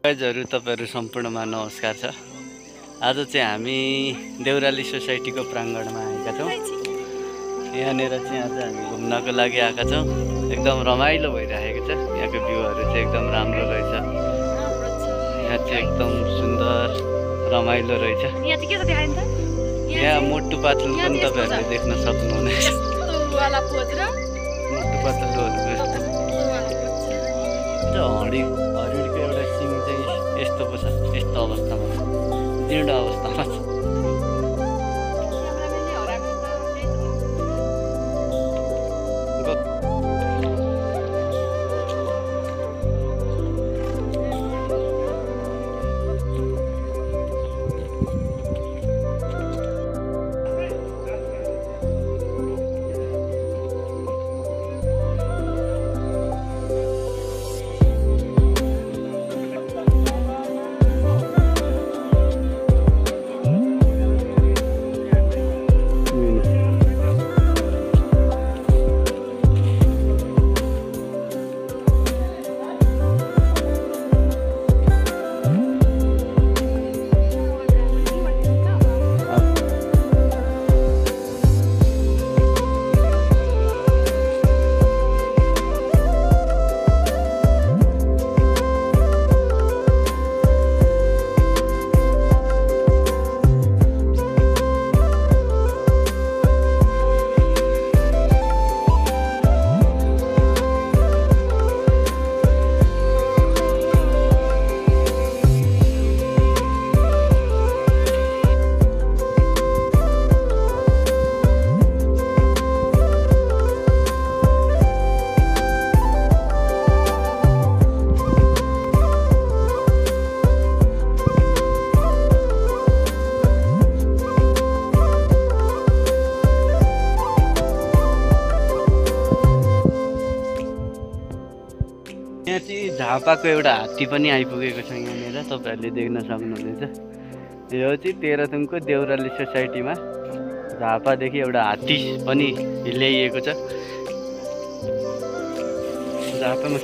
गाइजहरु तपाईहरु सम्पूर्णमा नमस्कार छ। आज चाहिँ हामी देउराली सोसाइटीको प्राङ्गणमा आएका छौँ। यहाँनिर चाहिँ आज हामी घुम्नको लागि आएका छौँ। एकदम रमाइलो भइरहेको छ। यहाँको भ्यूहरु चाहिँ एकदम राम्रो रहेछ। यहाँ चाहिँ एकदम सुन्दर रमाइलो रहेछ। यहाँ चाहिँ के छ देखाइन त? यहाँ मोटु पातलु पनि तपाईहरुले देख्न सक्नुहुनेछ। यस्तो वाला पोज र मोटु पातलुहरु हरिणको एउटा सिङ चाहिँ यस्तो पो छ, यस्तो अवस्थामा छ, जीर्ण अवस्थामा छ। यहाँ चाहिँ झापाको एउटा हात्ती पनि आइपुगेको छ। यहाँनिर तपाईहरुले देख्न सक्नुहुनेछ। यो चाहिँ तेह्रथुमको देउराली सोसाइटीमा झापादेखि एउटा हात्ती पनि ल्याइएको छ। झापामा